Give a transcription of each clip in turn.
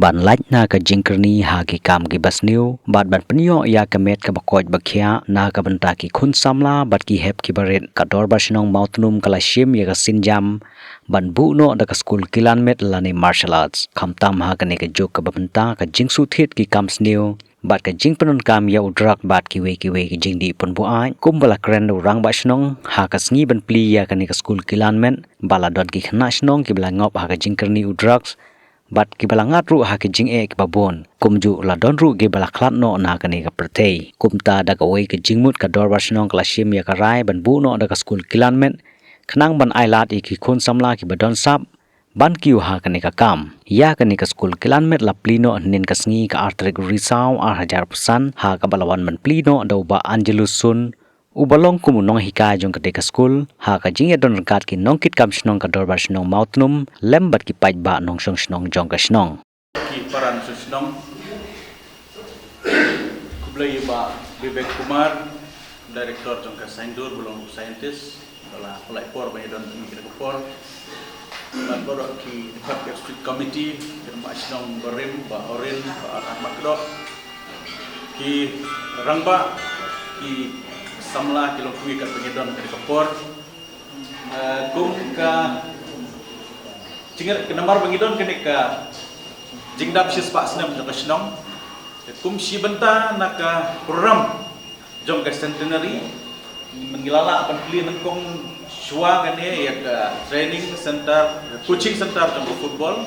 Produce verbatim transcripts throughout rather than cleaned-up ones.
ban lait na ka jingkyrni ha ki kam kiba sniew bad ban pynïoh ïa ka met kaba koit ba khiah na ka bynta ki khun samla bad ki hep kiba rit. Ka Dorbar Shnong Mawtnum ka la shim ïa ka sienjam ban buh noh da ka skul kilan met lane martial arts, khamtam ha kane ka juk kaba mynta ka jingsngewthuh ki kam sniew bad ka jingpyndonkam ïa u drug bad kiwei kiwei ki jingdih pynbuaid. Kumba la kren da u Rangbah Shnong, ha ka sngi ban plie ïa kane ka skul kilan met, ba la don ki khynnah shnong kiba la ngop ha ka jingkyrni u drugs bad kiba la ngat ruh ha ki jingeh kiba bun. Kumjuh la don ruh kiba la khlad noh na kane ka pyrthei. Kumta da kawei ka jingmut ka Dorbar Shnong ka la shim ïa ka rai ban buh noh da ka skul kilan met, khnang ban ailad ïa ki khun samla kiba don sap ban kiew ha kane ka kam. Ïa kane ka skul kilan met la plie noh hynnin ka sngi ka ar tarik Risaw ar hajar arphew san, ha kaba la wan ban plie noh da u Bah Angelus Sun, uba long kum u nonghikai jong kane ka skul, ha ka jingïadon ryngkat ki nongkitkam shnong ka Dorbar Shnong Mawtnum lem bad ki paidbah nongshong shnong jong ka shnong. Ki para nongshong shnong, khublei ïa Bah Vivek Kumar, Director jong ka Saindur, ba long scientist, ba la pynlait por ban ïadon ïa kane ka por. Bad baroh ki Department Executive Committee, ki rangbah shnong barim, Bah Orin, Bah Ahmad Kdok, ki rangbah, ki samla, ki long kiwei kat ba ngi don kane ka por. Eh, kum ka jingïa, namar ba ngi don kane ka jingdap shispah snem jong ka shnong. Kum shi bynta na ka program jong ka centenary, ngi la lah ban plie nyngkong shuwa kane ïa ka training center, coaching center jong ka football,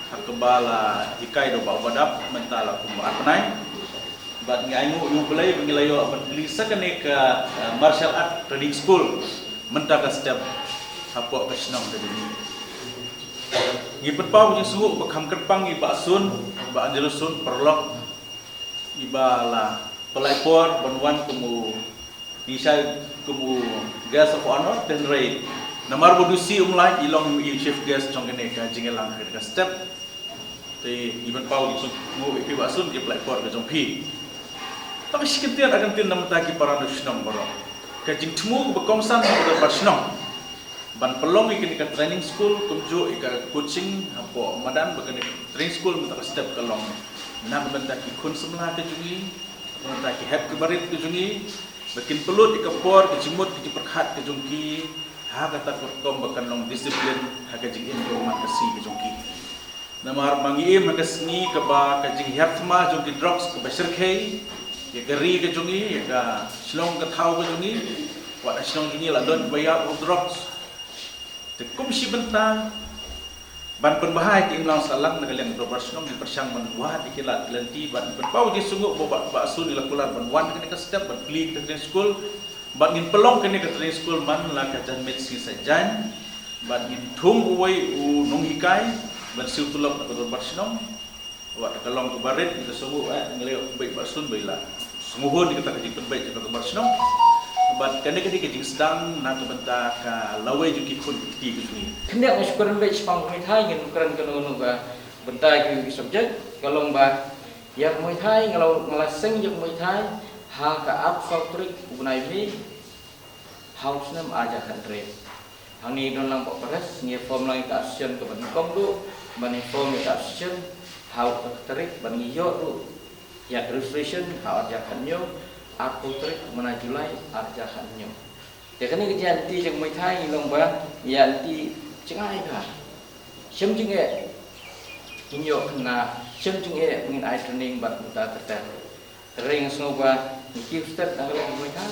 ha kaba la hikai da u Bah Badap, mynta la kum ar bnai. Bad ngi ainguh ïa U Blei ba ngi la ïoh ban plie sa kane ka, eh, martial art training school mynta ka step hapoh ka shnong ka jong ngi. Ngi pynpaw ka jingsngewnguh ba kham kyrpang ïa i Bah Sun, Bah Angelus Sun, paralok, iba la pynlait por ban wan kum u, ngi shai kum u guest of honor, hynrei namar ba u D C um lait, i long i chief guest jong kane ka jingïalang ha kane ka step. Te ngi pynpaw ka jingsngewnguh ïa phi Bah Sun, ïa ka pynlait por ka jong phi. Tang shi kyntien ar kyntien na ka bynta ki para nongshong shnong baroh. Ka jingthmu kaba kongsan ka Dorbar Shnong ban pynlong ïa kane ka training school, kumjuh ïa ka coaching hapoh madan ba kane ka training school mynta ka step ka long na ka bynta ki khun samla ka jong ngi, na ka bynta ki hep ki barit ka jong ngi, ba kin pynlut ïa ka por, ka jingmut, ka jingpyrkhat ka jong ki ha kata ka rukom ba kan long discipline ha ka jingim jong man ka sngi ka jong ki. Namar ba ngi im ha ka sngi kaba ka jinghiar thma jong ki drugs kaba shyrkhei ïa ka ri ka jong ngi, ïa ka shnong ka thaw ka jong ngi, wat ha shnong jong ngi la don ba ïap u drugs. Te kum shi bynta ban pynbha ïa ka imlang sahlang na ka liang Dorbar Shnong, ngi pyrshang ban wad ïa ki lad ki lynti, ban pynpaw ka jingsngewnguh ba Bah Sun i la kular ban wan ha kane ka step ban plie ka training school, bad ngin pynlong kane ka training school man la ka janmiet sngi Saitjaiñ. Bad ngin thung uwei u nonghikai ban siew tulop na ka Dorbar Shnong. Wat ka long kaba rit, ngi la sngewthuh, eh, ngi la ïoh pynbeit Bah Sun ba i la sngewhun ïa kata ka jingpynbeit jong ka Dorbar Shnong. Bad kane ka dei ka jingsdang na ka bynta ka lawei jong ki khun ki kti ki jong ngi. Khyndiat ngi shu kren beit shaphang Muay Thai, ngin kren kano kano ka bynta ki, ki subject, ka long ba ïa ka Muay Thai, nga la, nga la seng ïa ka Muay Thai ha ka arphew saw tarik u bnai May ha u snem ar hajar khathynriew. Hangne don lang Bah Pares, ngi form lang ïa ka association kaba nyngkong ruh, ban form ïa ka association ha u tarik, ban ngi ïoh ruh ïa ka registration ha u ar hajar khathynñiew, arphew tarik u bnai July ar hajar khathynñiew. Te kane ka jingïaid lynti jong ka Muay Thai ngi long ba ïaid lynti jngai bha. Shem jingeh, ngin ïoh khynnah, shem jingeh, ngin ai training bad kumta ter ter. Hynrei nga sngew ba ngi kiew stet na ka liang Muay Thai.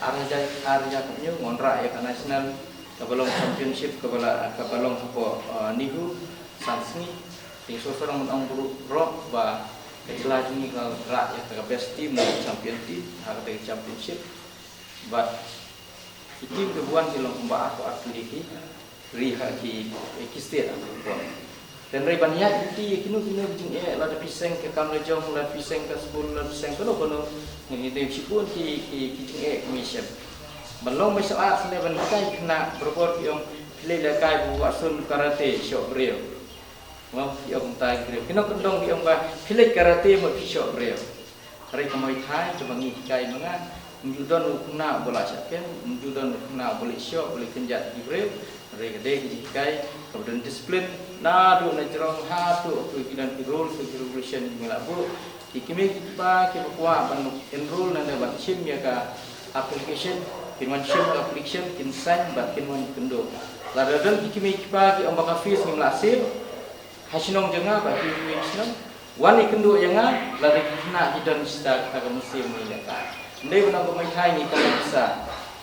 Ar hajar, ar hajar khathynñiew nga wanrah ïa ka national, kaba long championship, kaba la, kaba long hapoh, uh, NEHU, san sngi. Te nga sngewsarong ban ong baroh ba ka jylla jong ngi ka rah ïa ka best team, champion team ha kata ka championship. Bad ki team kiba wan ki long kumba arphew arphew tylli ki ri ha ki, eh, ki state ha ka por. Hynrei ban ïaid lynti ïa kino kino ki jingeh, lada phi seng ka kam lajong, lada phi seng ka skul, lada phi seng kano kano, ngi dei shibun ki, ki, ki jingeh ki mih shem. Ban long martial arts ne ban hikai khynnah, barabor ki ong phi leit lehkai ba Bah Sun karate shoh briew. Mo, phi ong kumta ki briew. Kino kyndong ki ong ba phi leit karate mo phi shoh briew. Hynrei ka Muay Thai kaba ngi hikai ma nga, Ym ju don u khynnah ba la shah kem, ym ju don u khynnah ba la shoh, ba la kynjat ki briew. Hynrei ka dei ka jinghikai kaba don discipline naduh na jrong haduh ki don ki rule, ki regulation kiba la buh. Ki kmie ki kpa kiba kwah ban enroll ne ban shim ïa ka application, kin wan shim ka application, kin sign bad kin wan kynduh. Lada don ki kmie ki kpa ki ong ba ka fees ngim lah siew ha shnong jong nga, ba ki ong shnong wan ïakynduh ïa nga, lada ki khynnah ki don shata kata ka mynsiem ïa ka. Ym dei ban ong ba mynta ngi khlem pisa.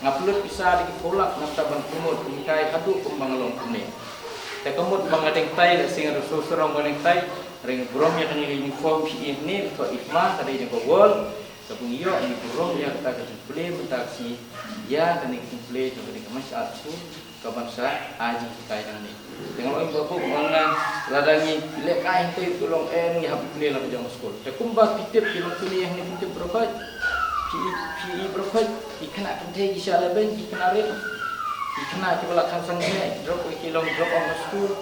Nga pynlut pisa da ki phew lak namar ban promote, kumta haduh kumba nga long kumne. Te ka mut ba nga dang tai, lehse nga da shu sarong ba nga dang tai, hynrei nga burom ïa kane ka uniform phi i hangne, ka thoh IFMA, ka dei jong ka World, kaba ngi ïoh ngi burom ïa kata ka jingpule mynta ka sngi ïa kane ka jingpule jong kane ka martial arts school. Ka ban sa ai jinghikai nangne. Te nga ong ba bun, nga ong lada ngi lehkai hangtei, to long, eh, ngi hap pule la ka jong ka skul. Te kumba phi tip, ki long kine hangne phi tip baroh beit. Phi i, phi i baroh beit. Ki khynnah kynthei ki shah lehbeiñ, ki khynnah rit, ki khynnah kiba la khang sang ne, drop, ki long drop out of school.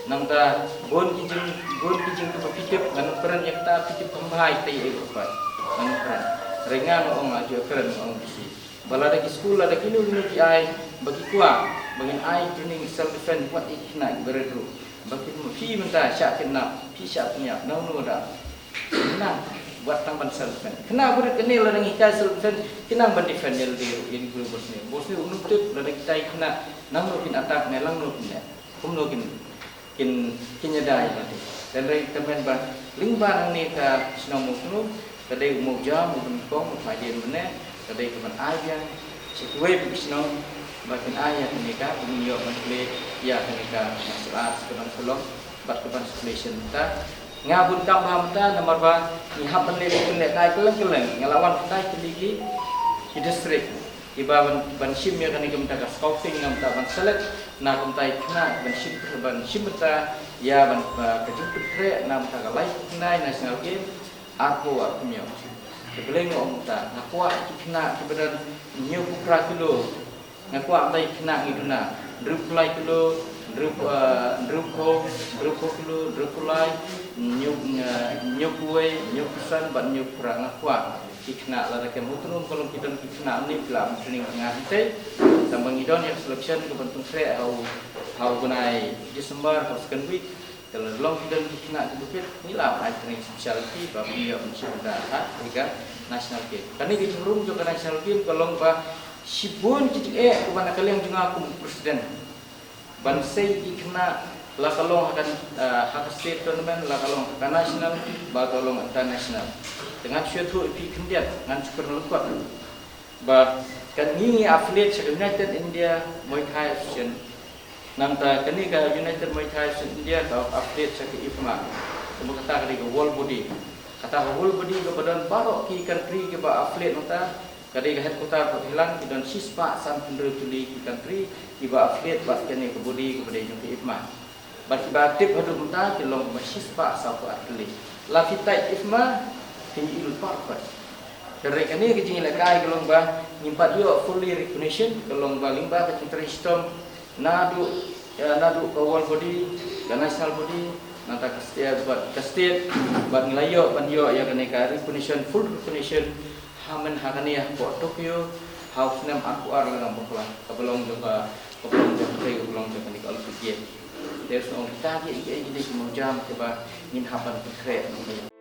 Nangta bun ki jing, bun ki jing kiba phi tip, ngan ym kren ïa kata, phi tip kham bha ïa kata, ïa baroh beit. Ngan ym kren. Hynrei nga ong, nga ju kren, nga ong bisi. Ba lada ki skul, lada kino kino ki ai, ba ki kwah ba ngin ai training self defense, wat ïa ki khynnah kiba rit ruh. Ba ki, phi mynta shah kidnap, phi shah pynïap, nangno da nang, wat tang ban self defense. Khynnah ba rit kane, lada ngi hikai self defense, ki nang ban defend ïa lade ruh, ïa ki briew ba sniew. Ba sniew u nongtip, lada kita ki khynnah, nangno kin attack ne, nangno kin leh, kumno kin kin, kin ïada ïa lade. Hynrei tymmen ba lyngba nangne ka shnong Mawkynrew, ka dei u mawjam, u banyngkong, u phai dien mynne, ka dei kaban ai biang sha kiwei pat ki shnong ba kin ai ïa kane ka, ba ngin ïoh ban pule ïa kane ka martial arts, kaban sa long bad kaban sa pule shen mynta. Nga bun kam bha mynta namar ba ngi hap ban leh, leh, leh kai kylleng kylleng. Nga la wan khyndai tylli ki, ki district. Kiba ban, ban shim ïa kane ka bynta ka scouting, na bynta ban select na ka bynta ki khynnah ban shim, ban shim bynta ïa ban, ah, ka jingpynkhreh na bynta ka laiphew khyndai National Game arphew arphew hynñiew. Te balei nga ong mynta, nga kwah ki khynnah kiba don hynñiewphew phra kilo, nga kwah bynta ki khynnah ngi duna hynriewphew lai kilo, hynriew, ah, hynriewphew, hynriewphew kilo, hynriewphew lai, hynñiew, ah, hynñiewphew wei, hynñiewphew san bad hynñiewphew phra, nga kwah. Ki khynnah lada kem Mawkynrew ka long ki don ki khynnah ne phi lah ban training nga hangtei. Tang ba ngi don ïa ka selection kaban pynkhreh ha u, ha u bnai December, ha u second week. Te lada long ki don ki khynnah kiba fit, ngi lah ban ai training speciality ba phin ïoh ban shim bynta ha ka national game. Kane ka jingrung jong ka national game ka long ba shibun ki jingeh kiba na ka liang jong nga kum u president. Ban sei ïa ki khynnah, la ka long ha ka, ah, ha ka state tournament, la ka long ha ka national, bad ka long international. Te ngan shu ïathuh ïa phi khyndiat, ngan shu kren lyngkot. Ba kane ngi affiliate sha ka United India Muay Thai Association. Nangta kane ka United Muay Thai Association India ka affiliate sha ka IFMA. Kumba kata ka dei ka world body. Kata ka world body kaba don baroh ki country kiba affiliate nangta. Ka dei ka headquarter ka Thailand, ki don shispah sanphew hynriew tylli ki country kiba affiliate bad kane ka body kaba dei jong ka IFMA. Bad kiba active haduh mynta ki long ba shispah sawphew ar tylli. La phi tied IFMA phin ïoh lut baroh. Hynrei kane ka jingïalehkai ka long ba ngim pat ïoh fully recognition, ka long ba lyngba ka jingtrei shitom naduh, eh, naduh ka world body, ka national body, nangta ka state, bad ka state, bad ngi la ïoh ban ïoh ïa kane ka recognition, full recognition, ha mynta ha kane hapoh Tokyo, ha u snem arphew ar lyngba bakla, kaba long jong ka, kaba long jong ka, kaba long jong kane ka Olympic Game. Te shu ong kita ki, ki, ki dei ki mawjam kiba ngin hap ban pynkhreh.